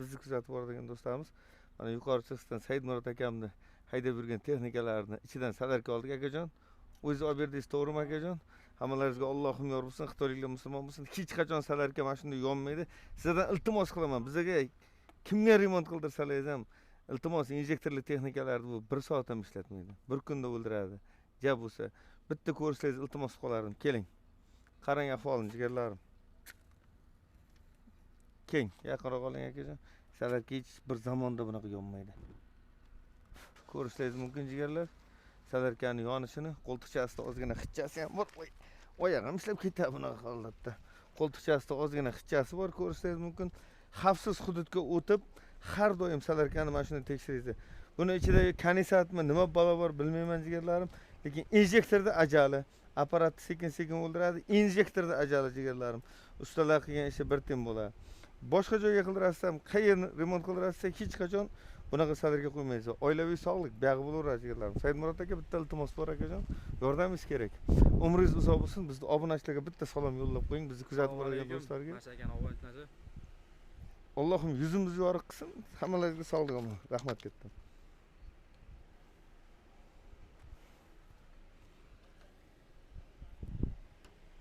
Bizni kuzatib boradigan do'stlarimiz, mana Yuqori Chirchiqdan Saidmurod akamni haydab yurgan texnikalarni ichidan sadarka oldik akajon. O'zingiz olib berdingiz, to'g'rimi akajon? Hammalaringizga Allohim yor bo'lsin, xitoyliklar musulmon bo'lsin. Hech qachon sadarka mana shunday yonmaydi. Sizlardan iltimos qilaman, bizga kimga remont qildirsangiz ham iltimos, injektorli texnikalarni bu 1 soat ham ishlatmaydi. Bir kunda o'ldiradi. Ja bo'lsa, bitta ko'rsangiz iltimos qilardim, keling. Qarang ahvolini jigarlarim. Keng, yaqinroq oling akajon. Sadarka hech bir zamonda bunaqa yonmaydi. Ko'rishingiz mumkin jigarlar. Sadarkani yonishini, qo'ltiqchasida ozgina xitchasi ham bor. Voy, oyog'im ishlab ketadi bunaqa holatda. Qo'ltiqchasida ozgina xitchasi bor, ko'rishingiz mumkin. Xavfsiz hududga o'tib, har doim sadarkani mana shuni tekshiringiz. Buni ichida kanisatmi, nima balo bor bilmayman jigarlarim, lekin injektorda ajali, apparatni sekin-sekin o'ldiradi, injektorda ajali jigarlarim. Ustalar qilgan ishi bir tin bo'ladi. Boshqa joyga qildirasiz ham, qayerni remont qildirasiz, hech qachon bunaqa sadarga qo'ymaysiz. Oilaviy sog'lik buyog'i bo'laveradi jigarlarim. Saidmurod aka, bitta iltimos bor akajon, yordamingiz kerak. Umringiz uzoq bo'lsin, bizni obunachilarga bitta salom yo'llab qo'ying, bizni kuzatib boradigan do'stlarga. Mashakan obunachi. Allohim yuzimizni yorug' qilsin, hammalaringizga sog'lik omon. Rahmat katta.